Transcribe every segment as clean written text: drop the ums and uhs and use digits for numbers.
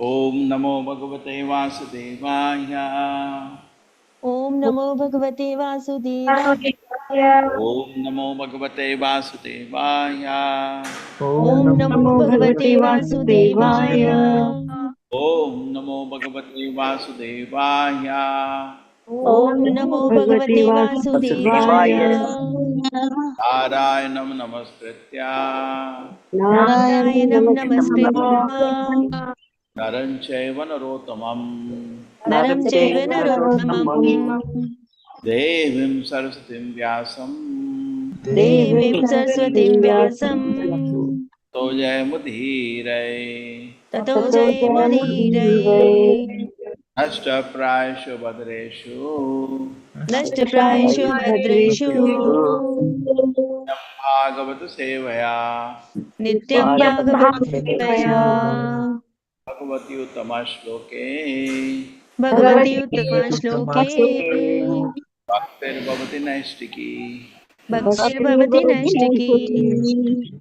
ॐ नमो भगवते वासुदेवाय। ॐ नमो भगवते वासुदेवाय। ॐ नमो भगवते वासुदेवाय। ॐ ॐ नमो नमो भगवते भगवते वासुदेवाय। वासुदेवाय। ॐ नमो भगवते वासुदेवाय। ॐ ॐ नमो नमो भगवते भगवते वासुदेवाय। वासुदेवाय। नारायणं नमस्कृत्य नारायणं नारायणं नमस्कृत्य नमस्कृत्य नरं चैव नरोत्तमं नरं चैव नरोत्तमं देवीं सरस्वतीं व्यासं देवीं देवीं सरस्वतीं सरस्वतीं व्यासं व्यासं ततो जयमुदीरये। ततो ततो जयमुदीरये। जयमुदीरये। नष्टप्रायेषु भद्रेषु नष्टप्रायेषु भद्रेषु भागवत सेवया नित्यं नित्यं भागवत सेवया भागवतसेवया भगवती उत्तमश्लोके भगवति भगवती उत्तमश्लोके भक्तिर्भवति नैष्टिकी। भक्तिर्भवति भक्तिर्भवति नैष्टिकी। नैष्टिकी।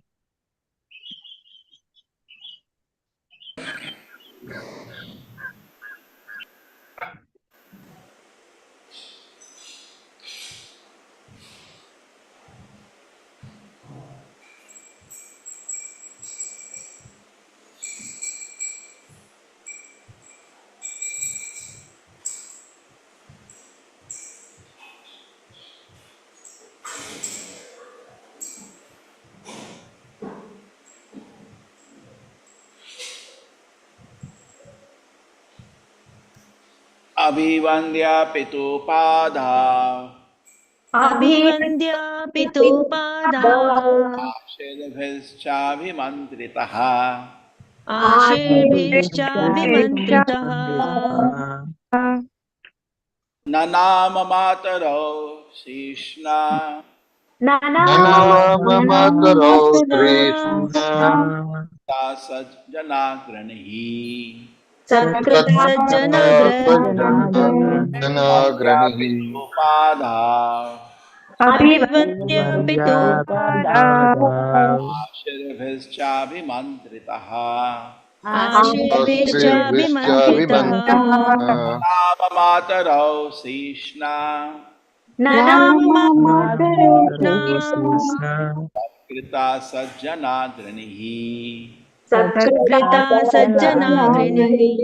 अभिवन्द्य पितुपादा अभिवन्द्या पितुपादा आशीर्भिश्चाभिमन्त्रितः आशीर्भिश्चाभिमन्त्रितः ननाम मातरौ श्रीष्णा ननाम मातरौ ननाम श्रीष्णा सा सज्जनाग्रणिः सत्कृतसज्जनाग्रणिः सज्जनाग्रणिः पितुपादा अभिवन्द्य पितुपादा आशीर्भिश्चाभिमन्त्रितः आशीर्भिश्चाभिमन्त्रितः नाम मातरौ श्रीष्णा ननाम मातरौ कृता सज्जनाग्रणिः सत्कृता सज्जनाग्रणिः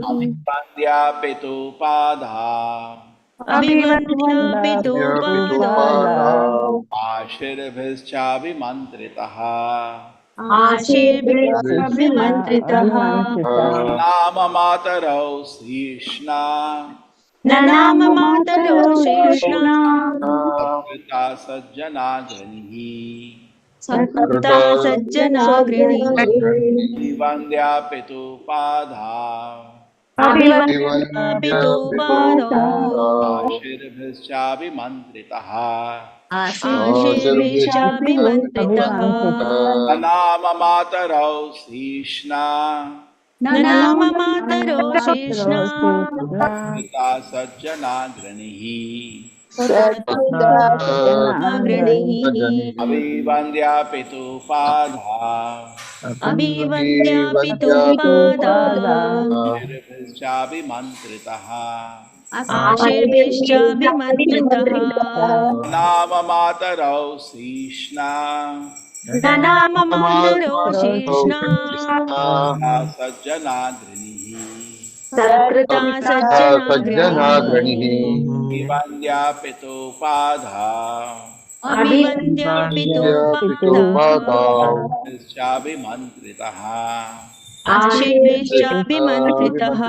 अभिवन्द्या पितुपादा अभिवन्द्या पितुपादा आशीर्भिश्चाभिमन्त्रितः आशीर्भिश्चाभिमन्त्रितः नाम मातरौ श्रीष्णा ननाम मातरौ श्रीष्णा कृता सज्जनाग्रणिः सत्कृता सज्जनाग्रणिः अभिवन्द्या पितुपादा अभिवन्द्या पितुपादा आशीर्भिश्चाभिमन्त्रितः आशीर्भिश्चाभिमन्त्रितः ननाम मातरौ श्रीष्णा ननाम मातरौ श्रीष्णा कृता सज्जनाग्रणिः सत्कृताग्रणिः अभिवन्द्या पितुपादा अभिवन्द्या पितुपादा आशीर्भिश्चाभिमन्त्रितः आशीर्भिश्चाभिमन्त्रितः नाम मातरौ श्रीष्णा ननाम मातरौ श्रीष्णा सज्जनाग्रणिः सत्कृता सज्जनाग्रणिः अभिवन्द्या पितुपादा अभिवन्द्या पितुपादा चाभिमन्त्रितः आशीर्भिश्चाभिमन्त्रितः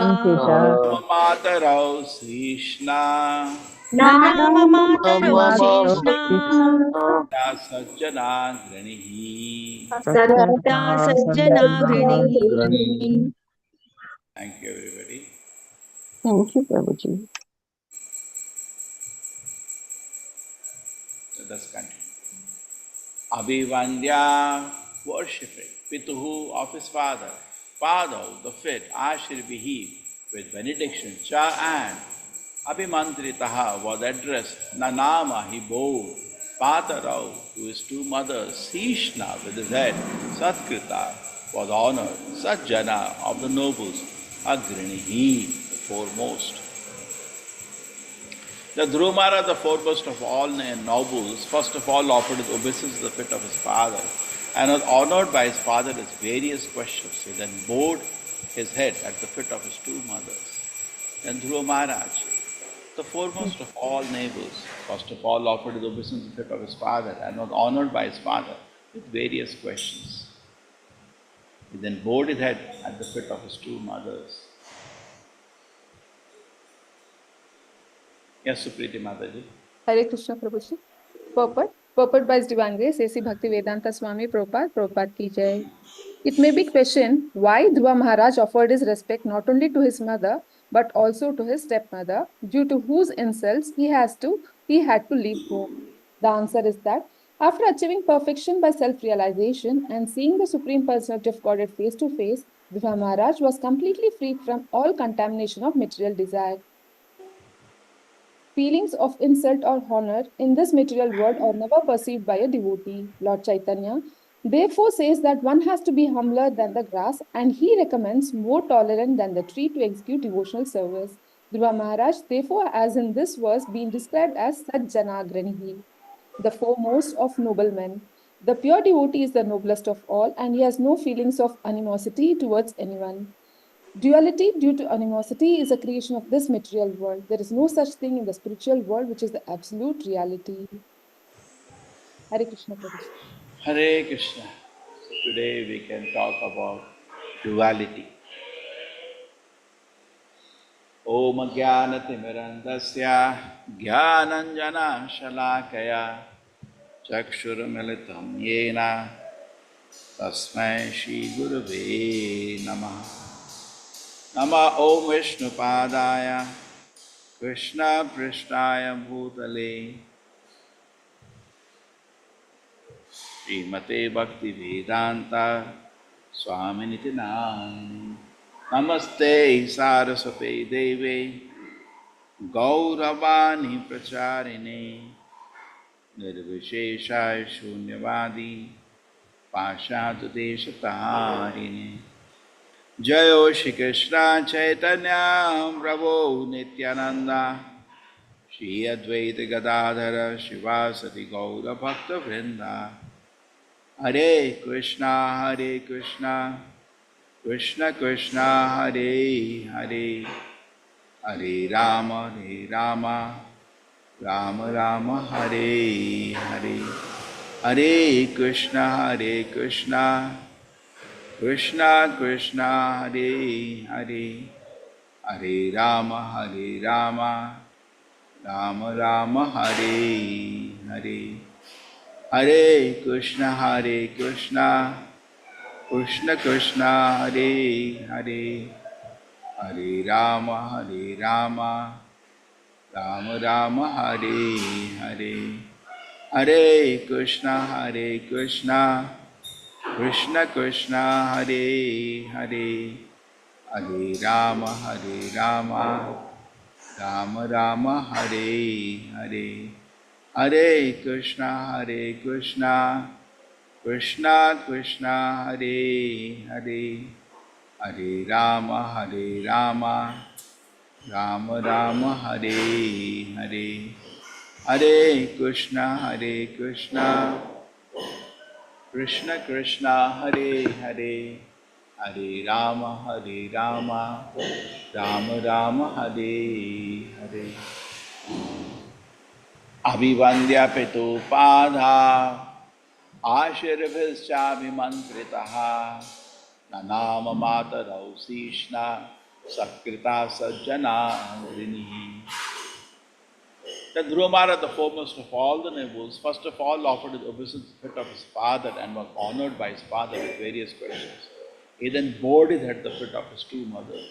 मातरौ श्रीष्णा ननाम मातरौ श्रीष्णा सज्जनाग्रणिः सत्कृता सज्जनाग्रणिः। Thank you, everybody. Thank you, Prabhuji. Let us continue. Abhivandya, worshipping, Pituhu of his father, Padau, the fit, Ashirbihi, with benediction, Cha and Abhimantritaha was addressed, Nanama he bowed, Patarau to his two mothers, Sishna with his head, Satkrita was honored, Sajjana of the nobles, Agrinihi, the foremost. The Dhruva Maharaj, the foremost of all nobles, first of all offered his obeisance to the feet of his father and was honored by his father with various questions. He then bowed his head at the feet of his two mothers. Then Dhruva Maharaj, the foremost of all nobles, first of all offered his obeisance to the feet of his father and was honored by his father with various questions. He then bowed his head at the feet of his two mothers. Yes, Supriti Mataji. Hare Krishna Prabhuji. Purport. Purport by His Divine Grace, A.C. Bhakti Vedanta Swami Prabhupada, Prabhupada ki jai. It may be questioned why Dhruva Maharaj offered his respect not only to his mother but also to his stepmother, due to whose insults he had to leave home. The answer is that after achieving perfection by self-realization and seeing the Supreme Personality of Godhead face to face, Dhruva Maharaj was completely freed from all contamination of material desire. Feelings of insult or honor in this material world are never perceived by a devotee. Lord Chaitanya therefore says that one has to be humbler than the grass, and he recommends more tolerant than the tree to execute devotional service. Dhruva Maharaj, therefore, as in this verse, been described as Sajjanagranihi, the foremost of noblemen. The pure devotee is the noblest of all, and he has no feelings of animosity towards anyone. Duality due to animosity is a creation of this material world. There is no such thing in the spiritual world, which is the absolute reality. Hare Krishna Prabhuji. Hare Krishna. So today we can talk about duality. Om Jnanatimirandasya Jnananjana Shalakaya Chakshurmilitam Yena Tasmai Shri Gurave Namaha. Nama Om Vishnu Padaya Krishna Prishtaya Bhutale Srimate Bhakti Vedanta Swaminiti Namini. Namaste Saraswati Deve Gauravani Pracharine Nirvishesha Shunyavadi Pashatudeshatarine. Jayo Shri Krishna Chaitanya Prabhu Nityananda Shri Advaita Gadadhara Shivasati Gaura Bhakta Vrinda. Hare Krishna Hare Krishna Krishna Krishna Hare Hare, Hare Rama Hare Rama Rama Rama Hare Hare, Hare Krishna Hare Krishna Krishna Krishna Hare Hare, Hare Rama Hare Rama Rama Rama Hare Hare, Hare Krishna Hare Krishna Krishna Krishna Hare Hare, Hare Rama Hare Rama Rama Rama Hare Hare, Hare Krishna Hare Krishna Krishna Krishna Hare Hare, Hare Rama Hare Rama Rama Rama Hare Hare, Hare Krishna Hare Krishna Krishna Krishna Hare Hare, Hare Rama Hare Rama Rama Rama Hare Hare, Hare Krishna Hare Krishna Krishna Krishna Hare Hare, Hare Rama Hare Rama Rama Rama Hare Hare. Abhivandya pitupadha ashirabhischabhimantritaha nanama matarau sishna sakrita sajjana rini. The Dhruva Maharaj, the foremost of all the nobles, first of all offered his obeisance to the feet of his father and was honored by his father with various questions. He then bowed his head at the feet of his two mothers.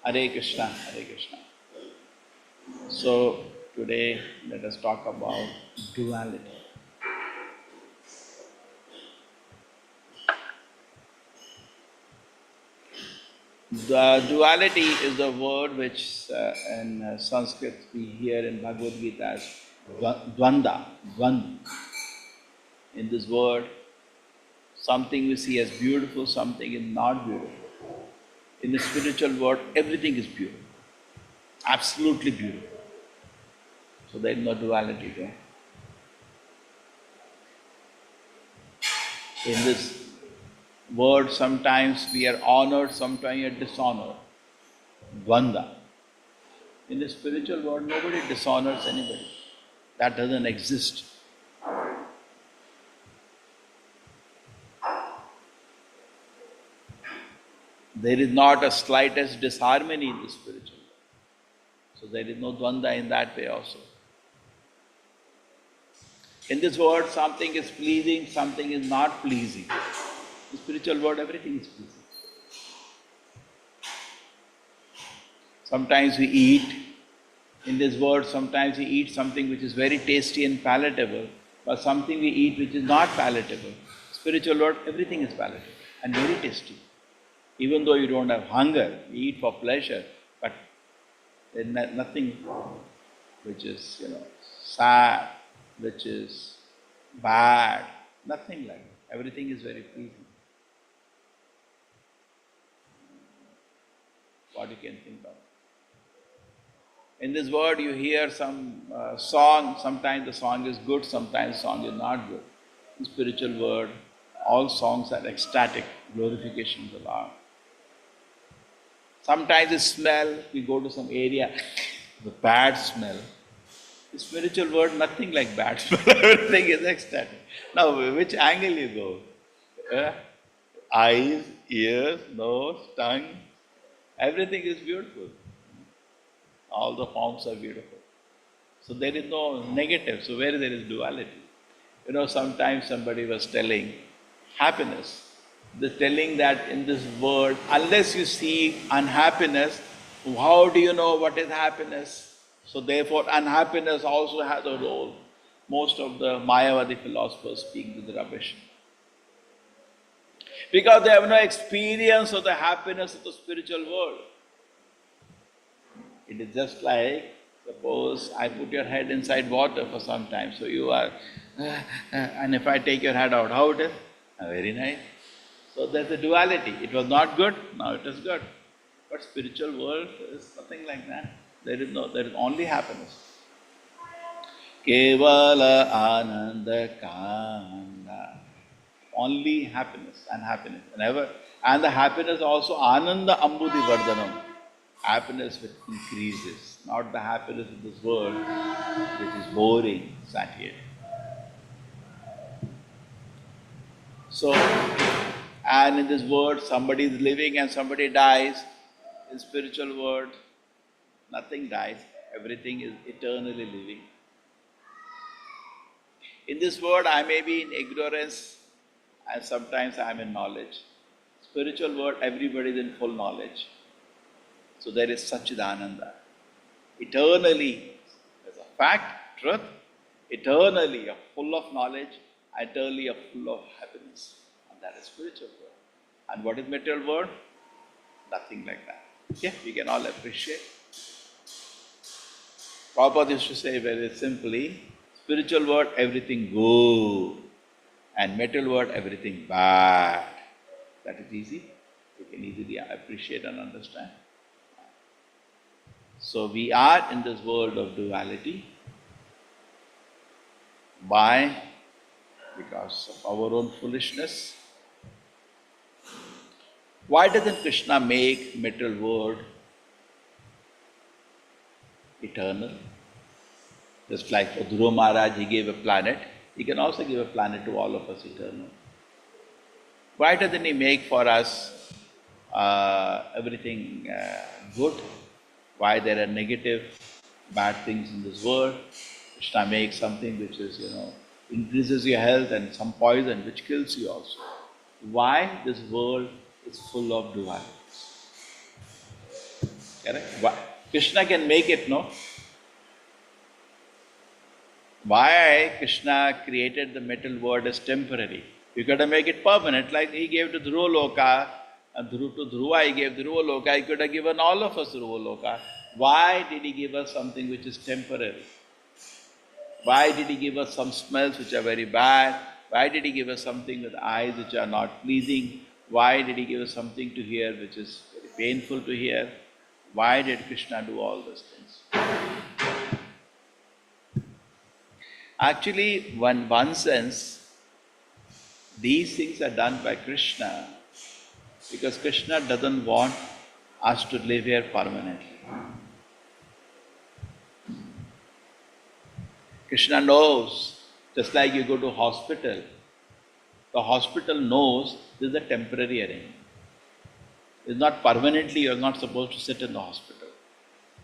Hare Krishna, Hare Krishna. So today let us talk about duality. The duality is the word which in Sanskrit we hear in Bhagavad Gita as dvanda, dvand. In this word, Something we see as beautiful, something is not beautiful. In the spiritual world, everything is beautiful. Absolutely beautiful. So there is no duality there. In this world, sometimes we are honored, sometimes we are dishonored. Dvanda. In the spiritual world, nobody dishonors anybody. That doesn't exist. There is not a slightest disharmony in the spiritual world. So there is no dvanda in that way also. In this world, something is pleasing, something is not pleasing. In the spiritual world, everything is pleasing. Sometimes we eat. In this world, sometimes we eat something which is very tasty and palatable, but something we eat which is not palatable. Spiritual world, everything is palatable and very tasty. Even though you don't have hunger, you eat for pleasure, but there's nothing which is, sad, which is bad, nothing like that. Everything is very pleasing. What you can think of. In this world, you hear some song, sometimes the song is good, sometimes the song is not good. In spiritual world, all songs are ecstatic, glorification of the Lord. Sometimes the smell, we go to some area, the bad smell. The spiritual world, nothing like bad smell, everything is ecstatic. Now, which angle you go? Eyes, ears, nose, tongue, everything is beautiful. All the forms are beautiful. So there is no negative, so where there is duality. Sometimes somebody was telling happiness. They're telling that in this world, unless you see unhappiness, how do you know what is happiness? So therefore, unhappiness also has a role. Most of the Mayavadi philosophers speak this rubbish. Because they have no experience of the happiness of the spiritual world. It is just like, suppose I put your head inside water for some time, so you are, and if I take your head out, how it is? Very nice. So there's a duality. It was not good, now it is good. But spiritual world is nothing like that. There is only happiness. Kevala ananda kanda. Only happiness and happiness. Never. And the happiness also ananda ambudhi vardhanam. Happiness which increases, not the happiness of this world which is boring, satiating. So, and in this world somebody is living and somebody dies. In spiritual world, nothing dies, everything is eternally living. In this world I may be in ignorance and sometimes I am in knowledge. Spiritual world, everybody is in full knowledge. So there is Satchidananda. Eternally, as a fact, truth, eternally a full of knowledge, eternally a full of happiness. And that is spiritual world. And what is material world? Nothing like that. Okay, we can all appreciate. Prabhupada used to say very simply, spiritual world, everything good, and material world, everything bad. That is easy. You can easily appreciate and understand. So we are in this world of duality. Why? Because of our own foolishness. Why doesn't Krishna make material world eternal? Just like for Dhruva Maharaj, he gave a planet. He can also give a planet to all of us eternal. Why doesn't he make for us everything good? Why there are negative, bad things in this world? Krishna makes something which is, increases your health and some poison which kills you also. Why this world is full of dualities? Correct? Why? Krishna can make it, no? Why Krishna created the material world as temporary? You got to make it permanent, like he gave to Dhruva Loka, and to Dhruva he gave Dhruva Loka, he could have given all of us Dhruva Loka. Why did he give us something which is temporary? Why did he give us some smells which are very bad, Why did he give us something with eyes which are not pleasing? Why did he give us something to hear which is very painful to hear? Why did Krishna do all those things? Actually, in one sense, these things are done by Krishna because Krishna doesn't want us to live here permanently. Krishna knows, just like you go to hospital, the hospital knows this is a temporary arrangement. It's not permanently, you're not supposed to sit in the hospital.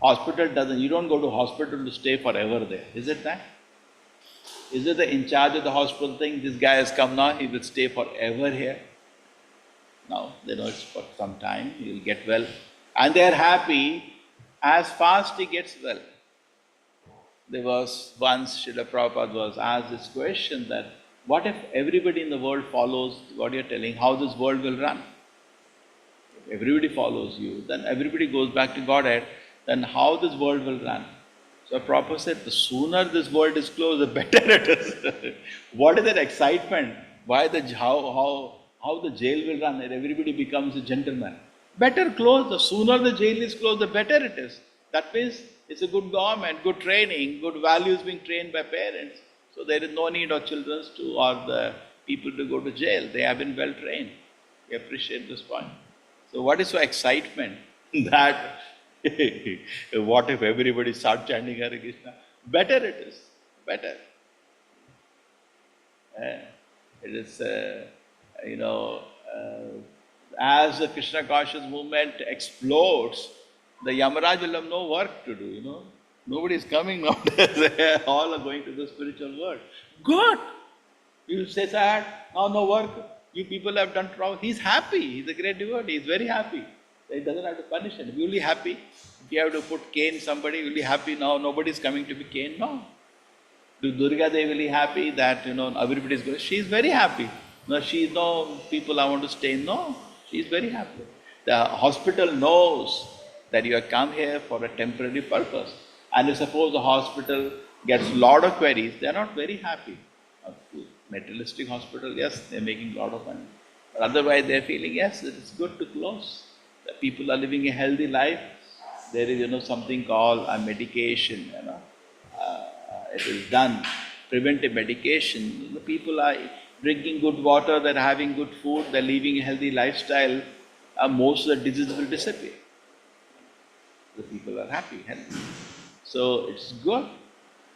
Hospital doesn't, you don't go to hospital to stay forever there. Is it that? Is it the in charge of the hospital thing, this guy has come now, he will stay forever here? No, they know it's for some time, he will get well. And they are happy as fast he gets well. There was once Srila Prabhupada was asked this question that, what if everybody in the world follows what you're telling, how this world will run? If everybody follows you, then everybody goes back to Godhead, then how this world will run? So Prabhupada said, the sooner this world is closed, the better it is. What is that excitement? Why the, how the jail will run and everybody becomes a gentleman? Better close, the sooner the jail is closed, the better it is. That means it's a good government, good training, good values being trained by parents. So there is no need of children to or the people to go to jail. They have been well trained. We appreciate this point. So what is so excitement that what if everybody starts chanting Hare Krishna? Better it is, better. It is, as the Krishna conscious movement explodes, the Yamaraj will have no work to do, you know. Nobody is coming nowadays. All are going to the spiritual world. Good! You say, sad, now no work. You people have done wrong. He's happy. He's a great devotee. He's very happy. He doesn't have to punish him. You'll be happy. If you have to put cane somebody, you'll be happy now. Nobody is coming to be cane now. Durga Devi will be happy that, you know, everybody is going. She is very happy. No, she is no people I want to stay. No, she is very happy. The hospital knows that you have come here for a temporary purpose. And if suppose the hospital gets a lot of queries, they are not very happy. Materialistic hospital, yes, they are making a lot of money. But otherwise they are feeling, yes, it is good to close. The people are living a healthy life. There is, you know, something called a medication, you know. It is done, preventive medication. The people are drinking good water, they're having good food, they're living a healthy lifestyle. Most of the diseases will disappear. The people are happy, healthy. So it's good.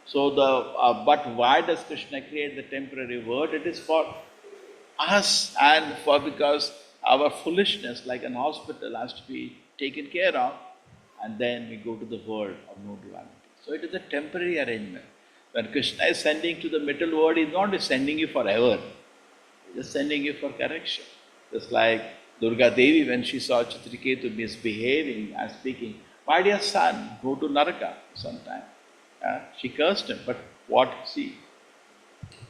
So the but why does Krishna create the temporary world? It is for us and for because our foolishness, like an hospital, has to be taken care of, and then we go to the world of no duality. So it is a temporary arrangement. When Krishna is sending to the middle world, he is not sending you forever. He is just sending you for correction. Just like Durga Devi, when she saw Chitraketu misbehaving and speaking, my dear son, go to Naraka sometime. She cursed him, but what? See,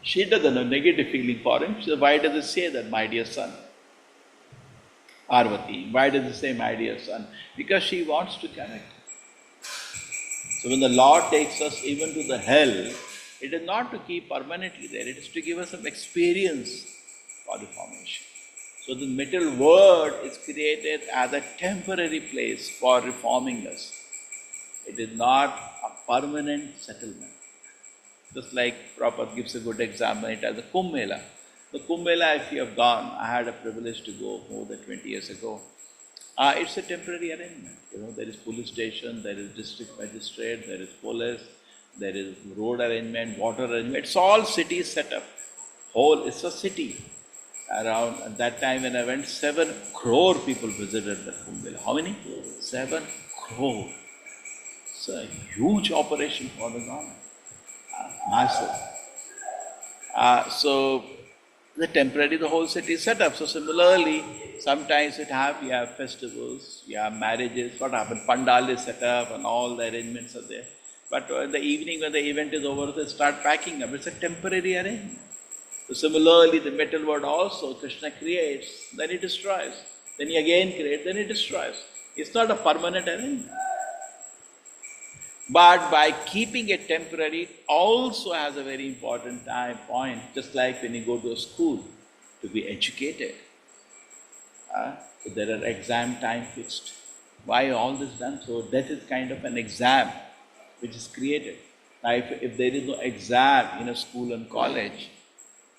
she doesn't have a negative feeling for him. She said, why does it say that, my dear son? Parvati, why does it say, my dear son? Because she wants to correct. So when the Lord takes us even to the hell, it is not to keep permanently there, it is to give us some experience for reformation. So the material world is created as a temporary place for reforming us. It is not a permanent settlement. Just like Prabhupada gives a good example, it as a Kumbh Mela. The Kumbh Mela, if you have gone, I had a privilege to go more than 20 years ago. It's a temporary arrangement. You know, there is police station, there is district magistrate, there is police, there is road arrangement, water arrangement. It's all city set up. Whole, it's a city. Around at that time when I went, 7 crore people visited the Kumbh Mela. How many? 7 crore. It's a huge operation for the government. Massive. So the temporary, the whole city is set up. So similarly, sometimes it have, you have festivals, you have marriages, what happened? Pandal is set up and all the arrangements are there. But in the evening when the event is over, they start packing up. It's a temporary arrangement. So similarly, the material world also, Krishna creates, then he destroys. Then he again creates, then he destroys. It's not a permanent arrangement. But by keeping it temporary, it also has a very important time point, just like when you go to a school to be educated. So there are exam time fixed. Why all this done? So death is kind of an exam which is created. Now if there is no exam in a school and college,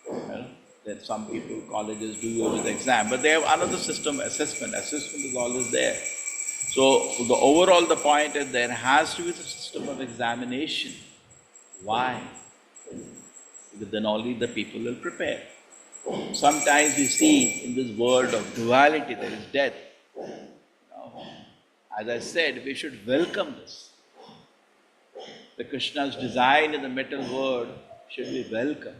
you know, then some people, colleges do with exam, but they have another system, assessment. Assessment is always there. So the overall the point is there has to be the system of examination. Why? Because then only the people will prepare. Sometimes we see in this world of duality, there is death. Now, as I said, we should welcome this. The Krishna's design in the material world should be welcomed.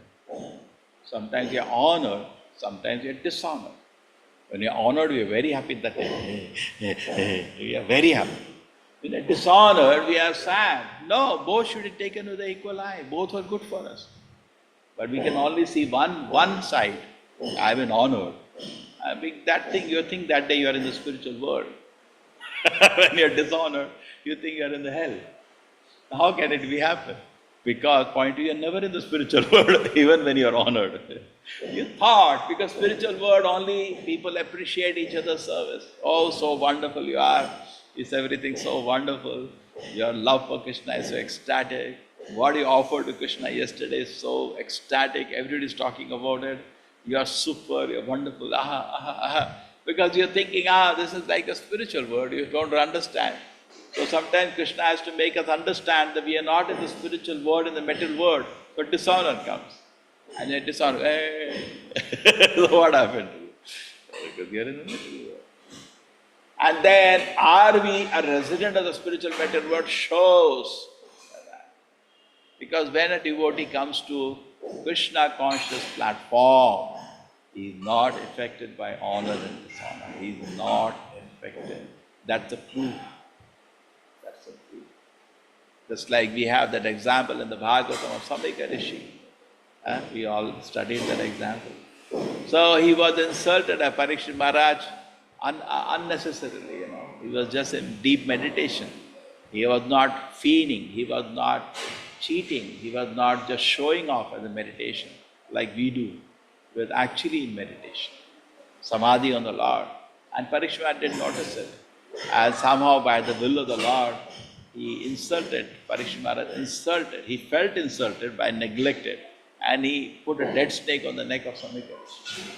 Sometimes you are honored, sometimes you are dishonored. When you are honored, we are very happy that day. We are very happy. When we are dishonored, we are sad. No, both should be taken with an equal eye. Both are good for us. But we can only see one side. I have been honored. I mean, that thing, you think that day you are in the spiritual world. When you are dishonored, you think you are in the hell. How can it be happen? Because point you are never in the spiritual world, even when you are honored. You thought, because spiritual world only people appreciate each other's service. Oh, so wonderful you are. Is everything so wonderful? Your love for Krishna is so ecstatic. What you offered to Krishna yesterday is so ecstatic. Everybody is talking about it. You are super, you are wonderful. Aha, aha, aha. Because you are thinking, this is like a spiritual world. You don't understand. So sometimes Krishna has to make us understand that we are not in the spiritual world, in the material world, but dishonor comes. And then dishonor, hey. So what happened to you? Because you are in the material world. And then, are we a resident of the spiritual material world? Shows. Because when a devotee comes to Krishna conscious platform, he is not affected by honor and dishonor. He is not affected. That's the proof. That's the proof. Just like we have that example in the Bhagavatam of Samika Rishi. We all studied that example. So he was insulted by Parikshit Maharaj unnecessarily, you know. He was just in deep meditation. He was not feigning, he was not cheating, he was not just showing off as a meditation like we do. He was actually in meditation, samadhi on the Lord. And Parikshit Maharaj didn't notice it. And somehow by the will of the Lord, he insulted, Parikshit Maharaj insulted, he felt insulted by neglected, and he put a dead snake on the neck of Samika Rishi.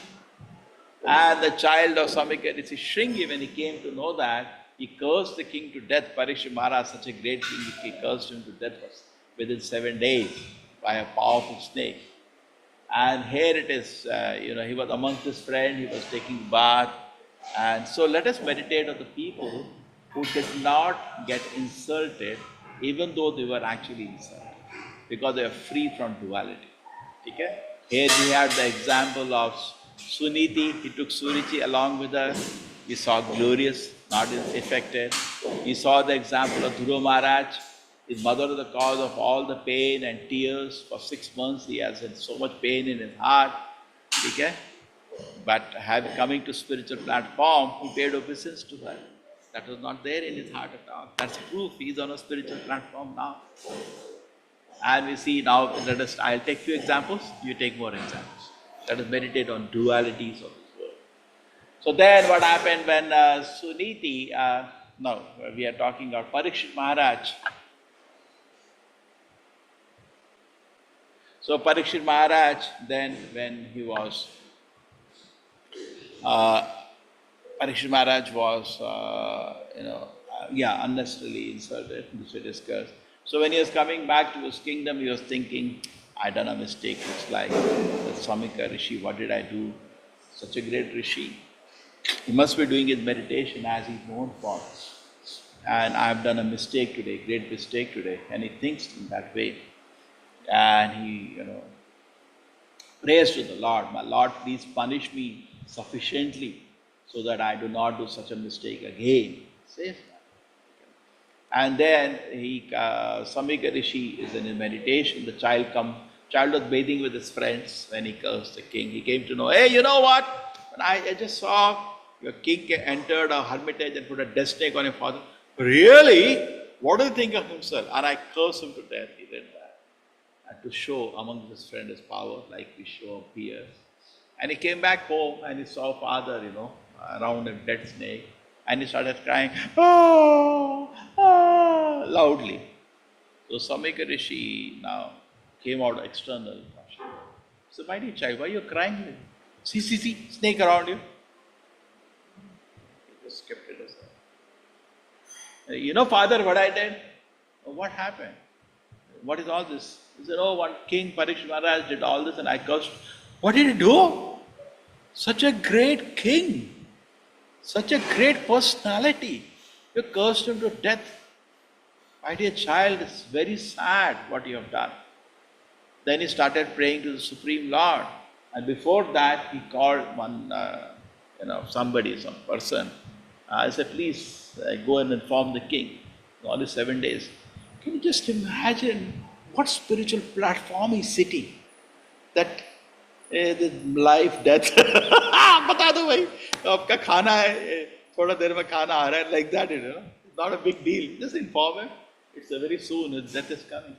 And the child of Samika Rishi, Shringi, when he came to know that, he cursed the king to death. Parikshit Maharaj, such a great king, he cursed him to death within 7 days by a powerful snake. And here it is, he was amongst his friend, he was taking bath. And so let us meditate on the people who did not get insulted, even though they were actually insulted, because they are free from duality. Okay? Here we have the example of Suniti. He took Surichi along with her. He saw glorious, not affected. He saw the example of Dhruva Maharaj. His mother was the cause of all the pain and tears. For 6 months, he has had so much pain in his heart. Okay? But coming to spiritual platform, he paid obeisance to her. That was not there in his heart at all. That's proof he is on a spiritual platform now. And we see now, I'll take few examples, you take more examples. Let us meditate on dualities of this world. So then what happened when Suniti, we are talking about Parikshit Maharaj. So Parikshit Maharaj, then when he was, Parikshit Maharaj was, unnecessarily insulted, this we discussed. So when he was coming back to his kingdom, he was thinking, I done a mistake, looks like the Samika Rishi, what did I do? Such a great Rishi. He must be doing his meditation as he's known for. And I've done a mistake today, great mistake today. And he thinks in that way. And he, prays to the Lord, my Lord, please punish me sufficiently so that I do not do such a mistake again. Says that. And then he, Samika Rishi is in his meditation. The child was bathing with his friends when he cursed the king. He came to know, hey, you know what? When I just saw your king entered a hermitage and put a dead snake on your father. Really? What do you think of himself? And I curse him to death. He did that. And to show among his friends his power, like we show up here. And he came back home and he saw father, you know, around a dead snake. And he started crying, oh, ah, loudly. So Samika Rishi now came out external. So, my dear child, why are you crying? See, see, see, snake around you. He just kept it aside. You know, father, what I did? What happened? What is all this? He said, oh, one king, Parikshit Maharaj, did all this and I cursed. What did he do? Such a great king. Such a great personality. You cursed him to death. My dear child, it's very sad what you have done. Then he started praying to the Supreme Lord. And before that, he called one, somebody, some person. I said, please go and inform the king. Only 7 days. Can you just imagine what spiritual platform he's sitting? That the life, death. बता दो भाई, आपका खाना है, थोड़ा देर में खाना आ रहा है, like that, you know. It's not a big deal. Just inform him. It's a very soon, his death is coming.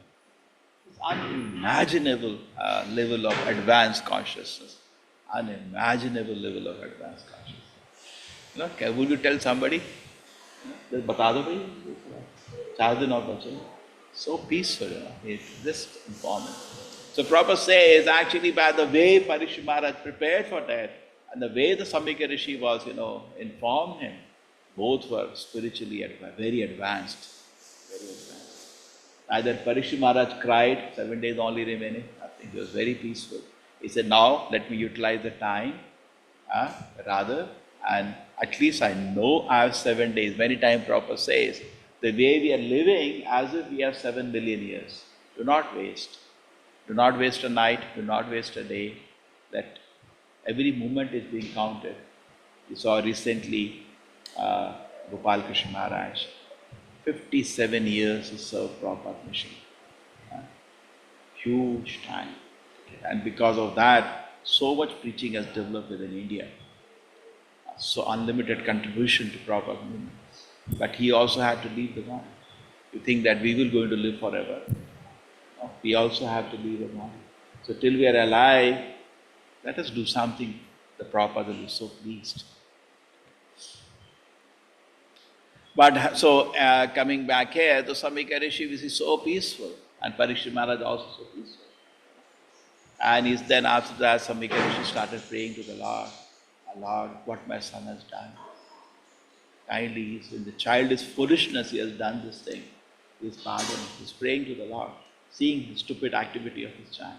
It's unimaginable level of advanced consciousness. Unimaginable level of advanced consciousness. You know, will you tell somebody? Just बता दो भाई, 4 दिन और बचे. So peaceful, you know. It's just inform him. So Prabhupada says, actually by the way Parikshit Maharaj prepared for death, and the way the Samika Rishi was, you know, informed him, both were spiritually very advanced. Very advanced. Neither Parikshit Maharaj cried, 7 days only remaining, nothing. He was very peaceful. He said, now let me utilize the time, rather, and at least I know I have 7 days. Many times Prabhupada says, the way we are living as if we have 7 billion years. Do not waste. Do not waste a night, do not waste a day. That every moment is being counted. We saw recently Gopal Krishna Maharaj, 57 years he served Prabhupada mission. Huge time. And because of that, so much preaching has developed within India. So unlimited contribution to Prabhupada movement. But he also had to leave the body. You think that we will going to live forever. No, we also have to leave the body. So till we are alive, let us do something. The Prabhupada will be so pleased. But so coming back here, the Samika Rishi is so peaceful, and Parikshit Maharaj also so peaceful. And he's then after that, Samika Rishi started praying to the Lord, Lord, what my son has done. Kindly, in the childish foolishness, he has done this thing. He is pardoned. He is praying to the Lord, seeing the stupid activity of his child.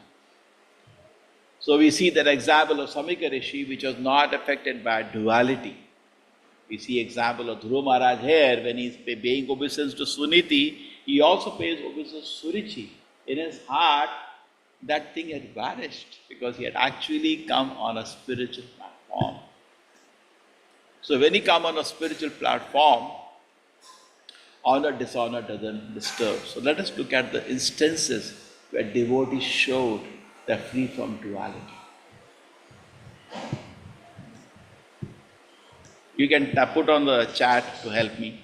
So we see that example of Samika Rishi, which was not affected by duality. We see example of Dhruva Maharaj here, when he is paying obeisance to Suniti, he also pays obeisance to Surichi. In his heart, that thing had vanished because he had actually come on a spiritual platform. So when he come on a spiritual platform, honor, dishonor doesn't disturb. So let us look at the instances where devotees showed they're free from duality. You can put on the chat to help me.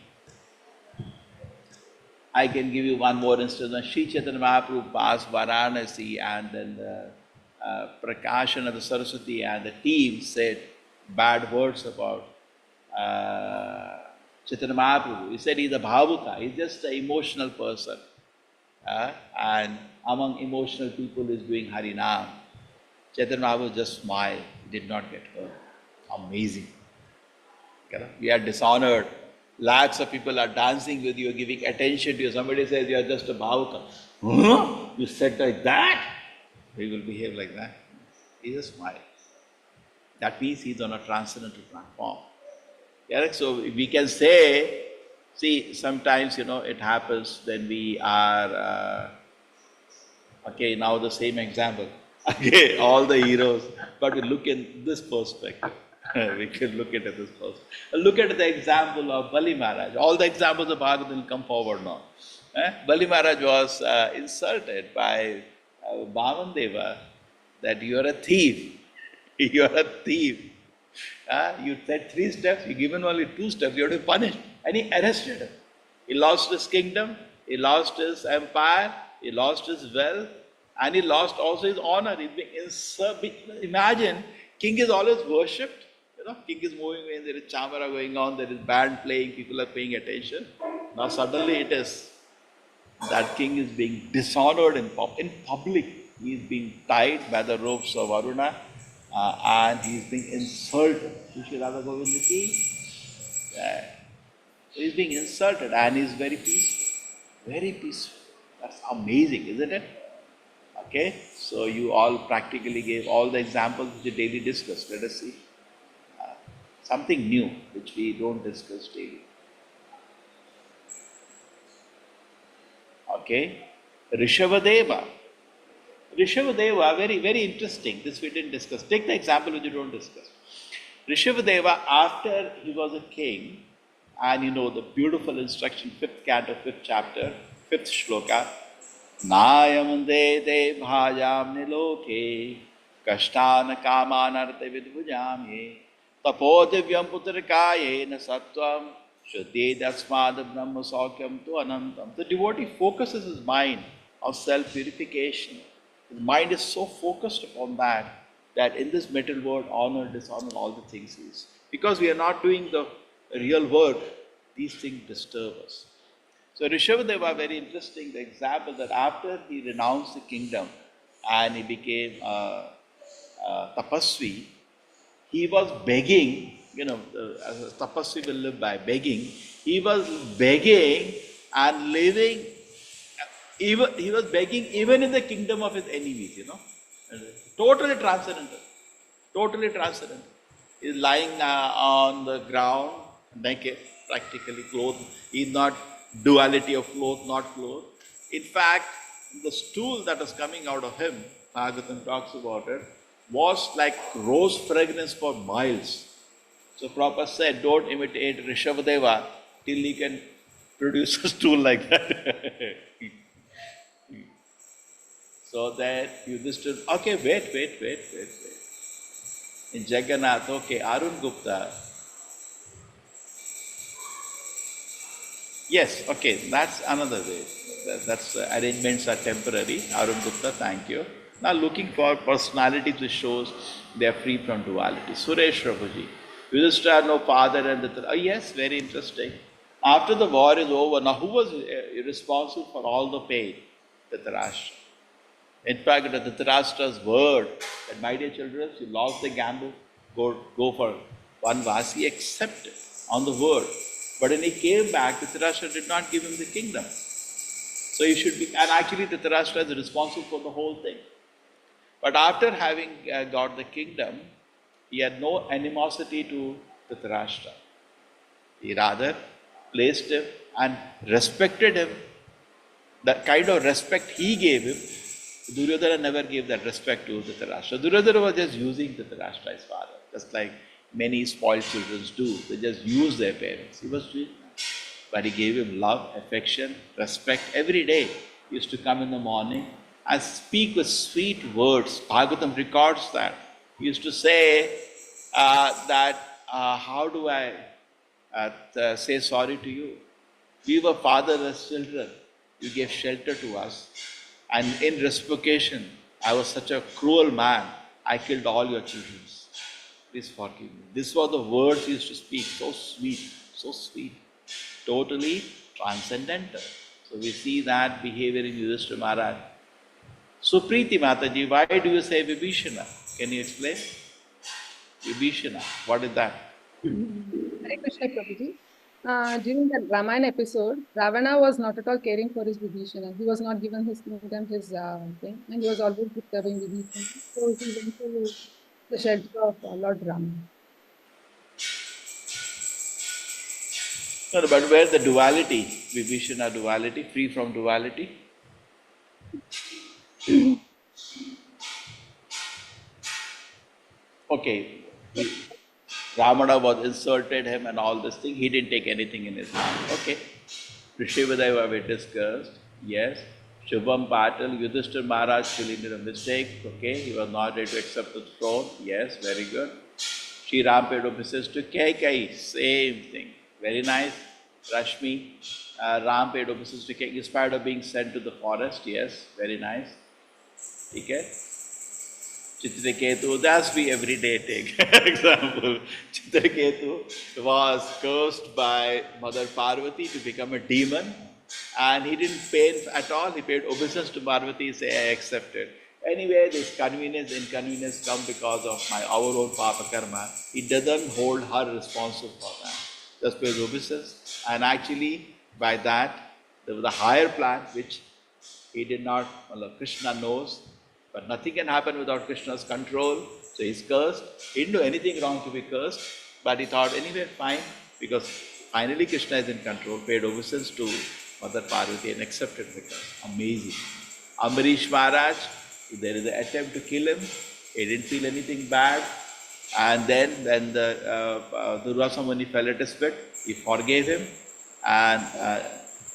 I can give you one more instance. When Sri Chaitanya Mahaprabhu passed Varanasi, and then the Prakashana, the Saraswati and the team said bad words about Chaitanya Mahaprabhu. He said he's a bhavuka, he's just an emotional person. And among emotional people is doing Harinam. Chaitanya Mahaprabhu just smiled, he did not get hurt. Amazing. We are dishonored. Lakhs of people are dancing with you, giving attention to you. Somebody says you are just a bhavuka. Huh? You said like that? He will behave like that. He just smiled. That means he's on a transcendental platform. Yeah, so we can say, see, sometimes, you know, it happens when we are, okay, now the same example. Okay, all the heroes, but we look in this perspective. We can look at this first. Look at the example of Bali Maharaj. All the examples of Bhagavatam will come forward now. Bali Maharaj was insulted by Bhamandeva that you are a thief. You are a thief. You said 3 steps, you given only 2 steps, you have to be punished. And he arrested him. He lost his kingdom, he lost his empire, he lost his wealth, and he lost also his honor. He's being imagine, king is always worshipped. You know, king is moving when there is chamara going on, there is band playing, people are paying attention. Now suddenly it is that king is being dishonored in public. He is being tied by the ropes of Varuna and he is being insulted. Shri Radha Govinda ki. So he is being insulted and he is very peaceful. Very peaceful. That's amazing, isn't it? Okay, so you all practically gave all the examples which you daily discuss. Let us see. Something new which we don't discuss daily. Okay, Rishabhadeva. Rishabhadeva, very, very interesting. This we didn't discuss. Take the example which you don't discuss. Rishabhadeva, after he was a king, and you know the beautiful instruction, 5th canto, 5th chapter, 5th shloka, Nayam de de bhajam niloke, kashtan kamanarte vidbhujam ye, tapo divyam putrakaye na sattvam, shuddhe dasmad brahma saukyam tu anantam. The devotee focuses his mind on self-purification. His mind is so focused upon that, that in this material world, honor, dishonor, all the things is. Because we are not doing the real work, these things disturb us. So Rishabhadeva, very interesting, the example that after he renounced the kingdom and he became a tapasvi, he was begging, you know, as a tapasvi will live by begging. He was begging and living, even, he was begging even in the kingdom of his enemies, you know. Totally transcendental, totally transcendental. He's lying on the ground, naked, practically clothed. He's not duality of clothes, not clothes. In fact, the stool that was coming out of him, Bhagavatam talks about it, was like rose fragrance for miles. So Prabhupada said, don't imitate Rishabhadeva till he can produce a stool like that. So that Yudhishthira, okay, wait. In Jagannath, okay, Arun Gupta. Yes, okay, that's another way. That's arrangements are temporary. Arun Gupta, thank you. Now looking for personalities which shows they are free from duality. Suresh Prabhuji, Yudhishthira, no father and the... Oh yes, very interesting. After the war is over, now who was responsible for all the pain? Dhritarashtra. In fact, Dhritarashtra's word that, my dear children, you lost the gamble, go for Vanvasi, he accepted on the word. But when he came back, Dhritarashtra did not give him the kingdom. So he should be, and actually Dhritarashtra is responsible for the whole thing. But after having got the kingdom, he had no animosity to Dhritarashtra. He rather placed him and respected him. The kind of respect he gave him, Duryodhana never gave that respect to Dhritarashtra. Duryodhana was just using Dhritarashtra, his father, just like many spoiled children do. They just use their parents. He was doing that. But he gave him love, affection, respect every day. He used to come in the morning and speak with sweet words. Bhagavatam records that. He used to say how do I say sorry to you? We were fatherless children. You gave shelter to us. And in reciprocation, I was such a cruel man. I killed all your children. Please forgive me. This was the words he used to speak. So sweet, so sweet. Totally transcendental. So we see that behavior in Yudhishthira Maharaj. Supriti Mataji, why do you say Vibhishana? Can you explain? Vibhishana, what is that? Hare Krishna Prabhuji. During the Ramayana episode, Ravana was not at all caring for his Vibhishana. He was not given his kingdom, his thing, and he was always disturbing Vibhishana. So he went to the shelter of Lord Rama. No, but where the duality, Vibhishana duality, free from duality? Okay. Ravana was insulted him and all this thing. He didn't take anything in his hand. Okay. Rishabhadeva we discussed. Yes. Shubham Patil, Yudhishthira Maharaj feeling a mistake. Okay. He was not ready to accept the throne. Yes. Very good. Shri Ram paid obeisance to Kaikeyi. Same thing. Very nice. Rashmi, Ram paid obeisance to king in spite of being sent to the forest. Yes, very nice. Okay. Chitraketu, that's we every day take example. Chitraketu was cursed by Mother Parvati to become a demon, and he didn't pay at all. He paid obeisance to Parvati, say, I accept it. Anyway, this convenience, inconvenience come because of our own papa karma. He doesn't hold her responsible for that. Just pays obeisance, and actually by that, there was a higher plan which he did not, well, Krishna knows. But nothing can happen without Krishna's control, so he's cursed. He didn't do anything wrong to be cursed, but he thought, anyway, fine, because finally Krishna is in control, paid obeisance to Mother Parvati and accepted the curse. Amazing. Ambarish Maharaj, there is an attempt to kill him. He didn't feel anything bad. And then when the Durvasa Muni fell at his feet, he forgave him. And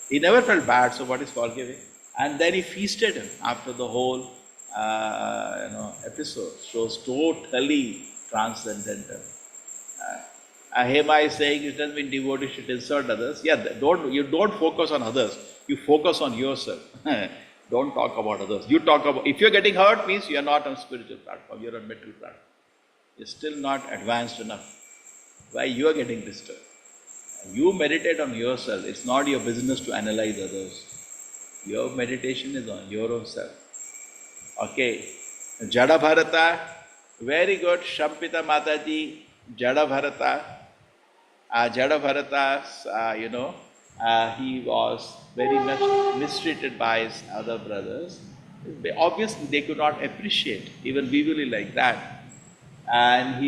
he never felt bad, so what is forgiving? And then he feasted him after the whole episode. Shows totally transcendental. Hema is saying it doesn't mean devotee should insult others. Yeah, you don't focus on others. You focus on yourself. Don't talk about others. You talk about, if you're getting hurt, means you're not on spiritual platform, you're on material platform. You're still not advanced enough. Why you are getting disturbed? You meditate on yourself. It's not your business to analyze others. Your meditation is on your own self. Okay, Jada Bharata, very good. Shampita Mataji, Jada Bharata. Jada Bharata, he was very much mistreated by his other brothers. Obviously, they could not appreciate, even visually like that. And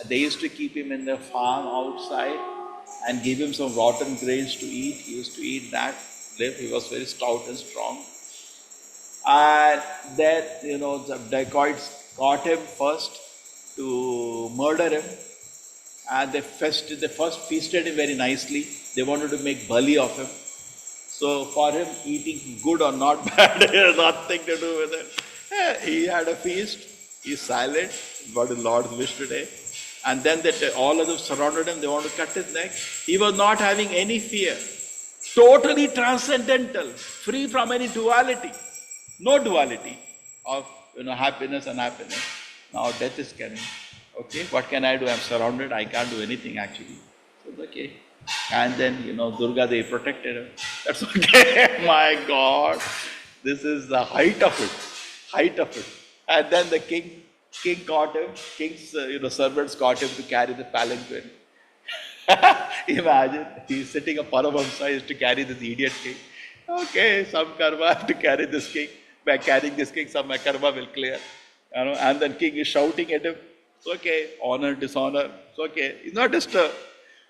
they used to keep him in the farm outside and give him some rotten grains to eat. He used to eat that, live. He was very stout and strong. And then, the dacoits caught him first to murder him. And they first feasted him very nicely. They wanted to make bali of him. So for him, eating good or not bad has nothing to do with it. He had a feast. He's silent. What the Lord's wish today. And then all of them surrounded him. They wanted to cut his neck. He was not having any fear. Totally transcendental, free from any duality. No duality of happiness and happiness. Now death is coming. Okay, what can I do? I'm surrounded. I can't do anything actually. So it's okay. And then Durga, they protected him. That's okay. My God, this is the height of it. Height of it. And then the king caught him. King's servants caught him to carry the palanquin. Imagine, he's sitting a Paramahamsa, is to carry this idiot king. Okay, some karma to carry this king. By carrying this king, some my karma will clear. And then king is shouting at him. It's okay, honor, dishonor. It's okay. He's not disturbed.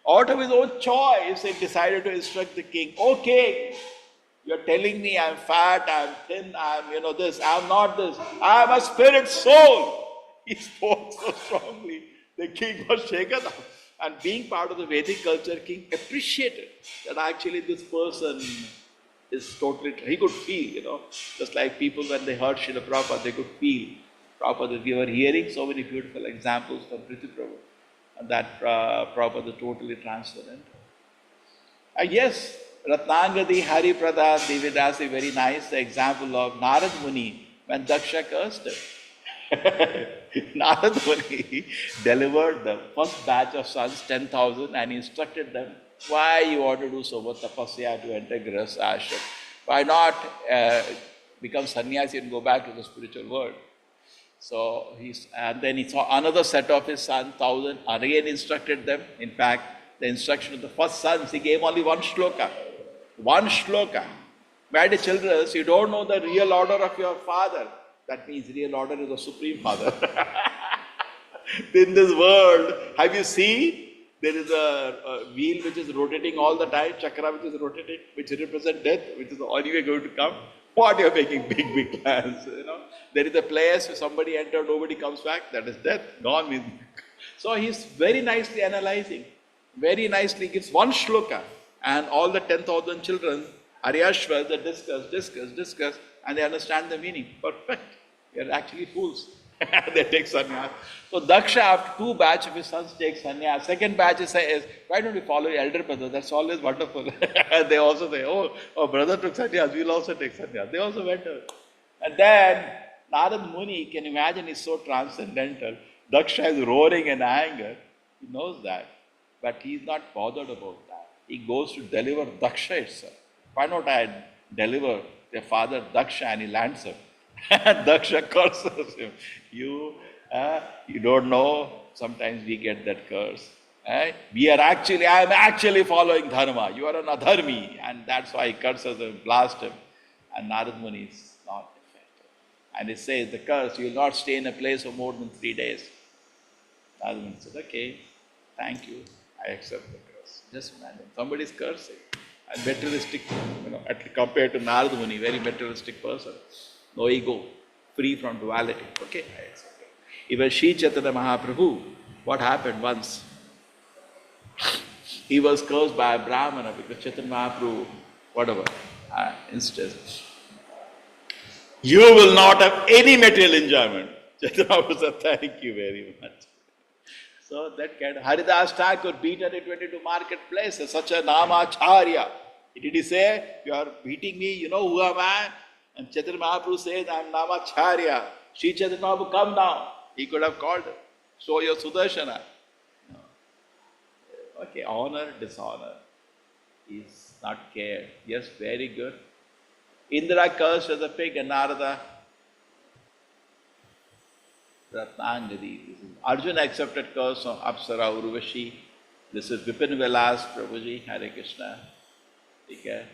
Out of his own choice, he decided to instruct the king. Okay, you're telling me I'm fat, I'm thin, I'm this, I'm not this. I'm a spirit soul. He spoke so strongly. The king was shaken up. And being part of the Vedic culture, king appreciated that actually this person is totally, he could feel, just like people when they heard Srila Prabhupada, they could feel Prabhupada. We were hearing so many beautiful examples from Prithu Prabhu, and that Prabhupada is totally transcendental. Yes, Ratnangadi, Hari Pradhan, Devidasi, very nice the example of Narad Muni when Daksha cursed him. Narad Muni delivered the first batch of sons, 10,000, and he instructed them, why you want to do so much tapasya to enter Grihastha ashram? Why not become sannyasi and go back to the spiritual world? So and then he saw another set of his sons, 1,000, again instructed them. In fact, the instruction of the first sons, he gave only one shloka. One shloka. My dear children, you don't know the real order of your father. That means real order is the Supreme Father. In this world, have you seen? There is a wheel which is rotating all the time, chakra which is rotating, which represents death, which is the only way going to come. What you're making big, big plans, There is a place where somebody entered, nobody comes back, that is death, gone. Means. So he's very nicely analyzing, very nicely gives one shloka, and all the 10,000 children, Aryashvas, they discuss, discuss, discuss, and they understand the meaning. Perfect. We are actually fools. They take sannyas. So Daksha, after two batch of his sons take sannyas. Second batch is, why don't we follow your elder brother? That's always wonderful. They also say, oh, our brother took sannyas, we'll also take sannyas. They also went out. And then Narad Muni, can you imagine, is so transcendental. Daksha is roaring in anger. He knows that. But he's not bothered about that. He goes to deliver Daksha itself. Why not I deliver their father Daksha, and he lands him. Daksha curses him. You don't know, sometimes we get that curse. Eh? I am actually following dharma. You are an adharmi. And that's why he curses him, blasts him. And Narad Muni is not affected. And he says, the curse, you will not stay in a place for more than 3 days. Narad Muni said, okay, thank you, I accept the curse. Just imagine, somebody is cursing. And materialistic, at least compared to Narad Muni, very materialistic person. No ego, free from duality. Okay, I accept it. Even Sri Chaitanya Mahaprabhu, what happened once? He was cursed by a Brahmana because Chaitanya Mahaprabhu, whatever, instance. You will not have any material enjoyment. Chaitanya Mahaprabhu said, thank you very much. So that kind of Haridas Thakur beaten at 22 marketplaces, such a Namacharya. Did he say, you are beating me, you know who am I? And Chaitanya Mahaprabhu says, I am Namacharya. Sri Chaitanya Mahaprabhu, come now. He could have called him. Show your Sudarshana. No. Okay, honor, dishonor. He's not cared. Yes, very good. Indra cursed as a pig and Narada. Ratnangadi. This is Arjuna accepted curse from Apsara Urvashi. This is Vipin Vilas, Prabhuji, Hare Krishna. Okay.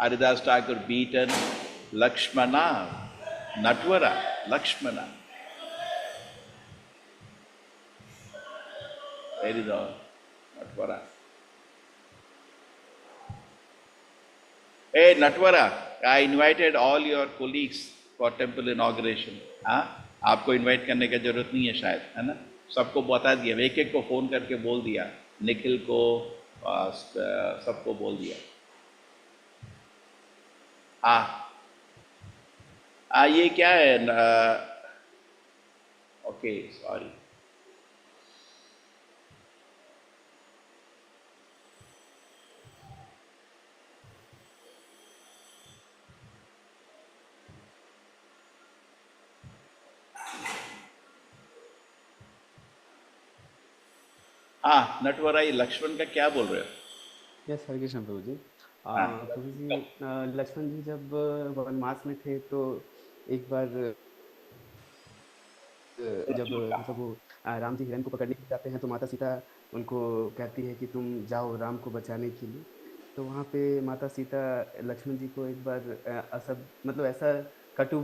Haridas Thakur beaten Lakshmana, Natwara, Lakshmana. Where is the Natwara? Hey Natwara, I invited all your colleagues for temple inauguration. हाँ, आपको invite करने का जरूरत नहीं है शायद, है ना? सबको बता दिया, एक एक को फोन करके बोल दिया, निखिल को, सबको बोल दिया। हाँ, ये क्या है? Okay, sorry. हाँ नटवराई, लक्ष्मण का क्या बोल रहे हो? यस, हरे कृष्ण प्रभु जी। प्रभु जी, लक्ष्मण जी जब वनवास में थे तो एक बार जब मतलब वो राम जी हिरण को पकड़ने के जाते हैं तो माता सीता उनको कहती है कि तुम जाओ राम को बचाने के लिए। तो वहाँ पे माता सीता लक्ष्मण जी को एक बार असब मतलब ऐसा कटु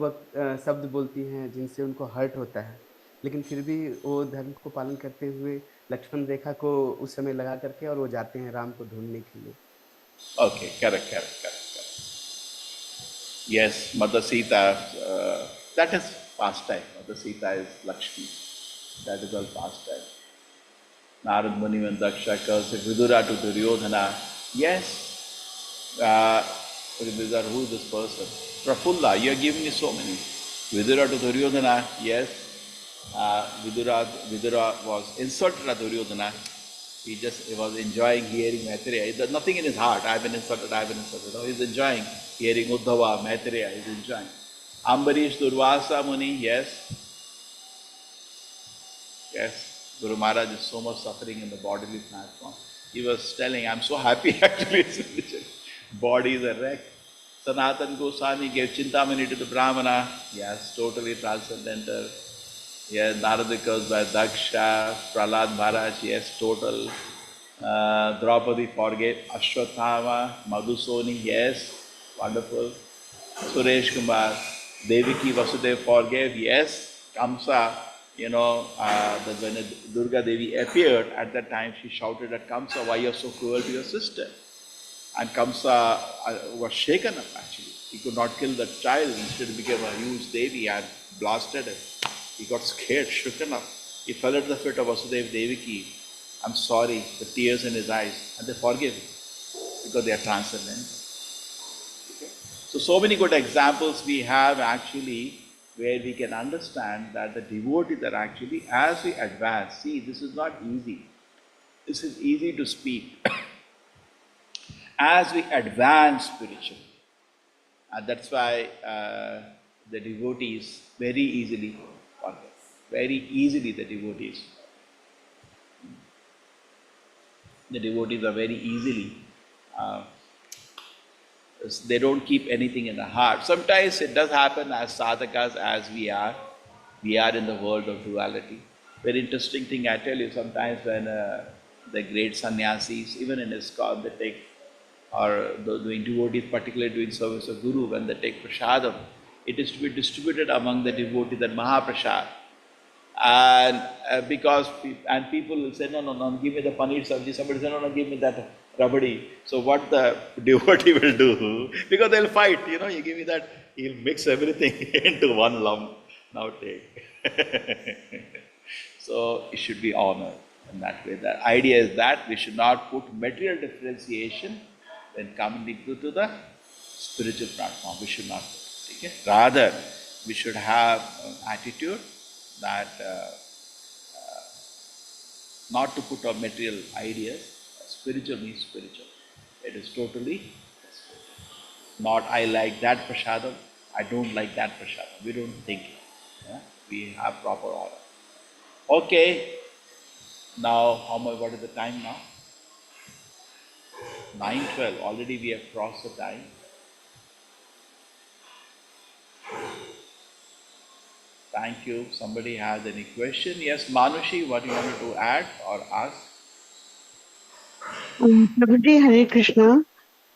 शब्द बोलती हैं जिनसे उनको हर्ट होता है, लेकिन फिर भी वो धर्म को पालन करते हुए लक्ष्मण रेखा को उस समय लगा करके और वो जाते हैं राम को ढूंढने के लिए। Okay, correct, correct, correct. Yes, Mother Sita, that is pastime. Mother Sita is Lakshmi. That is all pastime. Narad Muni and Daksha curse Vidura to Duryodhana. Yes, Vidura, who is this person? Prafulla, you are giving me so many. Vidura to Duryodhana, yes. Vidura was insulted at Duryodhana. He was enjoying hearing Maitreya. There's nothing in his heart. I've been insulted, I've been insulted. No, he's enjoying hearing Uddhava, Maitreya. He's enjoying. Ambarish, Durvasa Muni, yes. Yes, Guru Maharaj is so much suffering in the bodily platform. He was telling, I'm so happy actually. Body is a wreck. Sanatan Goswami gave Chintamani to the Brahmana. Yes, totally transcendental. Yes, Narada cursed by Daksha, Prahlad Maharaj, yes, total. Draupadi forgave Ashwathama, Madhusoni, yes, wonderful. Suresh Kumar, Devaki Vasudev forgave, yes. Kamsa, that when Durga Devi appeared, at that time she shouted at Kamsa, why you are so cruel to your sister? And Kamsa was shaken up actually. He could not kill the child, instead he became a huge Devi and blasted him. He got scared, shaken up. He fell at the feet of Vasudev Devaki. I'm sorry, the tears in his eyes. And they forgive him because they are transcendental. Okay? So many good examples we have actually. where we can understand that the devotees are actually, as we advance, see, this is not easy. This is easy to speak. As we advance spiritually, and that's why the devotees very easily forgive. Very easily the devotees. The devotees are very easily, they don't keep anything in the heart. Sometimes it does happen as sadhakas, as we are in the world of duality. Very interesting thing I tell you, sometimes when the great sannyasis, even in ISKCON, they take, or doing devotees, particularly doing service of Guru, when they take prasadam, it is to be distributed among the devotees, that Mahaprasad. And because people will say, no, no, no, give me the paneer sabji. Somebody say, no, no, give me that rabdi. So what the devotee will do, because they'll fight, you know, you give me that, he'll mix everything into one lump. Now take. So it should be honored in that way. The idea is that we should not put material differentiation when coming to the spiritual platform. We should not put it. Okay? Rather, we should have an attitude that not to put our material ideas. Spiritual means spiritual. It is totally spiritual. Not I like that prasadam, I don't like that prasadam. We don't think it. Yeah? We have proper order. Okay. Now, how much? What is the time now? 9:12. Already we have crossed the time. Thank you. Somebody has any question? Yes, Manushi, what do you want to add or ask? Prabhuji, Hare Krishna.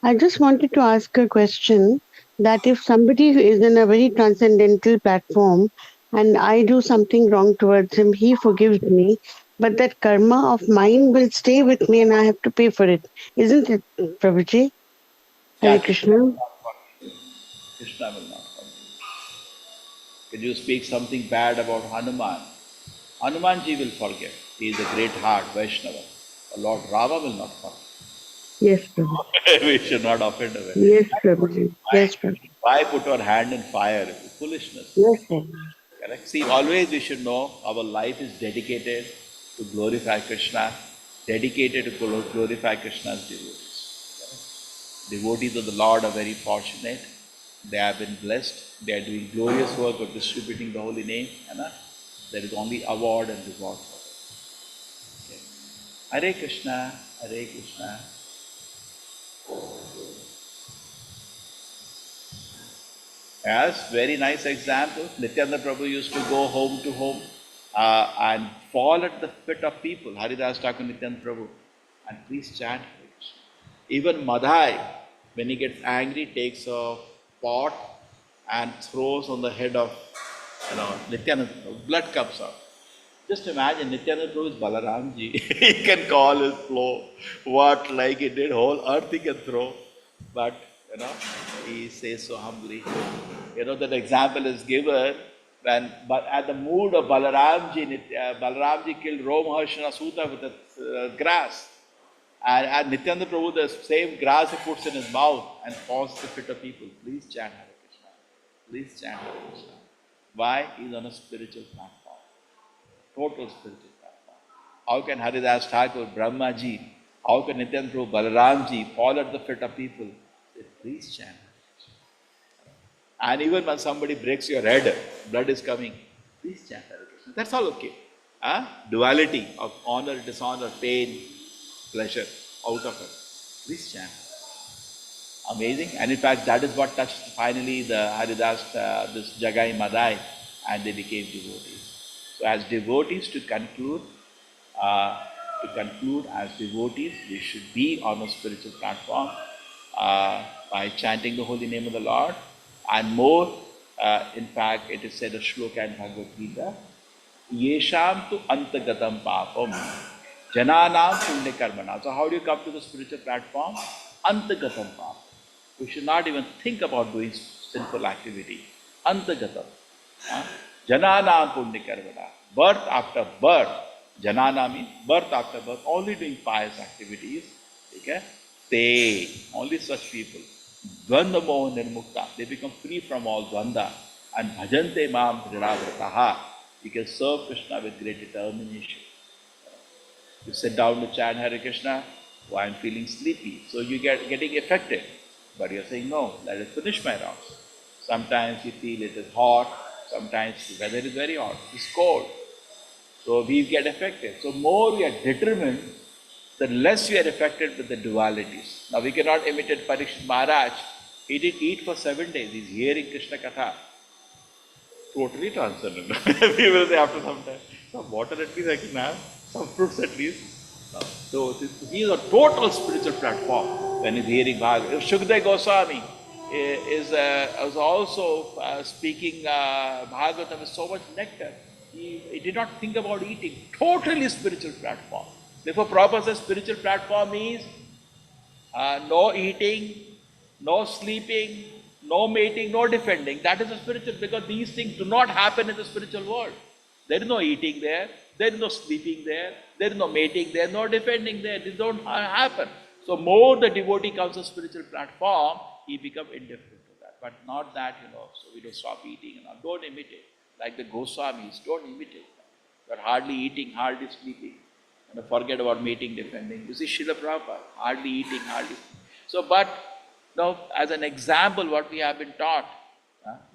I just wanted to ask a question that if somebody is in a very transcendental platform and I do something wrong towards him, he forgives me, but that karma of mine will stay with me and I have to pay for it. Isn't it, Prabhuji? Hare Yeah, Krishna. Krishna will not forgive. Can you speak something bad about Hanuman? Hanumanji will forgive. He is a great heart, Vaishnava. Lord Rama will not forgive. Yes, Prabhuji. We should not offend away. Yes, Prabhuji. Yes, Prabhuji. Why put our hand in fire? Foolishness. Yes, Prabhuji. Correct? See, always we should know our life is dedicated to glorify Krishna, dedicated to glorify Krishna's devotees. Correct? Devotees of the Lord are very fortunate. They have been blessed. They are doing glorious work of distributing the holy name. And there is only award and reward for it. Okay. Hare Krishna, Hare Krishna. Yes, very nice example. Nityananda Prabhu used to go home to home and fall at the feet of people. Haridas Thakur Nityananda Prabhu. And please chant Hare Krishna. Even Madhai, when he gets angry, takes a pot and throws on the head of, you know, Nityananda Prabhu. Blood comes out. Just imagine, Nityananda Prabhu is Balaramji. He can call his flow. What, like he did, whole earth he can throw. But, you know, he says so humbly. You know, that example is given when, but at the mood of Balaramji, Balaramji killed Romaharshana Suta with the grass. And Nityananda Prabhu, the same grass he puts in his mouth and falls the feet of people. Please chant Hare Krishna. Please chant Hare Krishna. Why? He's on a spiritual platform. Total spiritual platform. How can Haridas Thakur, Brahmaji, how can Nityananda Prabhu, Balaramji fall at the feet of people? Say, please chant Hare Krishna. And even when somebody breaks your head, blood is coming, please chant Hare Krishna. That's all okay. Huh? Duality of honor, dishonor, pain, pleasure, out of it. Please chant. Amazing. And in fact, that is what touched finally the Haridas, this Jagai Madai, and they became devotees. So as devotees, to conclude as devotees, we should be on a spiritual platform by chanting the holy name of the Lord. And more, in fact, it is said a shloka in Bhagavad Gita, Yesham tu antagatam papam jananam punya karmana. So how do you come to the spiritual platform? Antagatam papam. We should not even think about doing sinful activity. Antagatam. Jananam punya karmana. Birth after birth. Janana means birth after birth, only doing pious activities. Okay? They, only such people. Dvanda moha nirmukta. They become free from all dvanda. And bhajante mam dridhavrataha. You can serve Krishna with great determination. You sit down to chant Hare Krishna, oh, I'm feeling sleepy. So you get getting affected. But you're saying, no, let us finish my rounds. Sometimes you feel it is hot, sometimes the weather is very hot, it's cold. So we get affected. So more we are determined, the less we are affected with the dualities. Now we cannot imitate Parikshit Maharaj. He didn't eat for 7 days. He's hearing Krishna Katha. Totally transcendent. We will say after some time, some water at least I can have, some fruits at least. No. So he is a total spiritual platform when he's hearing Bhagavad. Shukdev Goswami is also speaking Bhagavatam with so much nectar. He did not think about eating. Totally spiritual platform. Therefore, Prabhupada says spiritual platform is no eating, no sleeping, no mating, no defending. That is a spiritual, because these things do not happen in the spiritual world. There is no eating there, there is no sleeping there, there is no mating there, no defending there. These don't happen. So more the devotee comes to spiritual platform, he becomes indifferent to that. But not that, so we don't stop eating and all. Don't imitate. Like the Goswamis, don't imitate. But hardly eating, hardly sleeping. And forget about mating, defending. You see Srila Prabhupada, hardly eating, hardly. So, but now as an example, what we have been taught,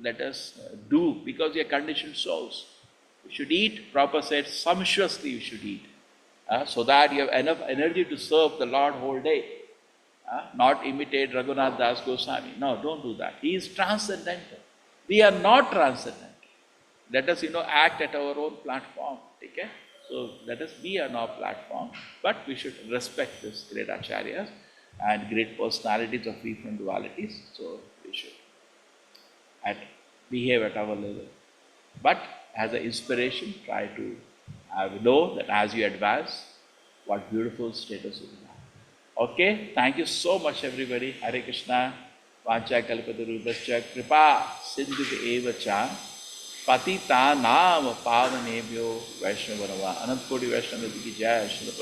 let us do, because we are conditioned souls. We should eat, Prabhupada said, sumptuously you should eat, so that you have enough energy to serve the Lord whole day. Not imitate Raghunath Das Goswami. No, don't do that. He is transcendental. We are not transcendental. Let us, act at our own platform. Okay? So let us be on our platform, but we should respect this great acharyas and great personalities of free from dualities. So we should behave at our level. But as an inspiration, try to know that as you advance, what beautiful status you will have. Okay, thank you so much everybody. Hare Krishna. Vancha kalpatarubhascha kripa sindhu eva cha patitanam pavanebhyo vaishnava. Anant Koti Vaishnava ki jai. Srila